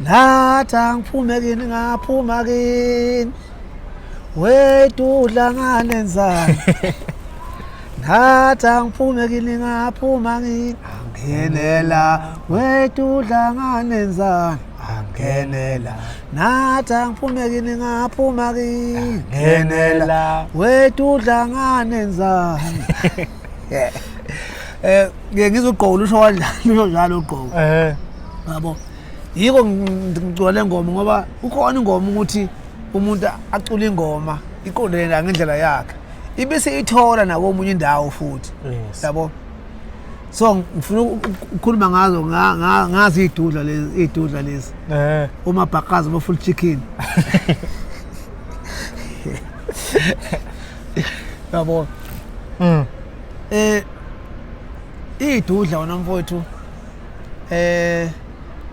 Nathi angiphume kini ngaphuma kini. Wedudla nganenzani. Nathi angiphume kini ngaphuma kini. Angenela wedudla nganenzani. Angenela nathi angiphume kini ngaphuma kini. Angenela wedudla nganenzani. Ngeke ngizugqoka usho kanjani usho njalo ugqoka. Yabo. Yiko ngicula le ngoma ngoba ukhona ingoma ukuthi umuntu acule ingoma iqondene nayo ngendlela yakhe. Ibese ithola nakomunye indawo futhi. Yabo. So ngifuna ukukhuluma ngazo ngazi idudla lezi idudla lezi. Umabhakazi bo full chicken. Yabo. Idudla wona mfowethu.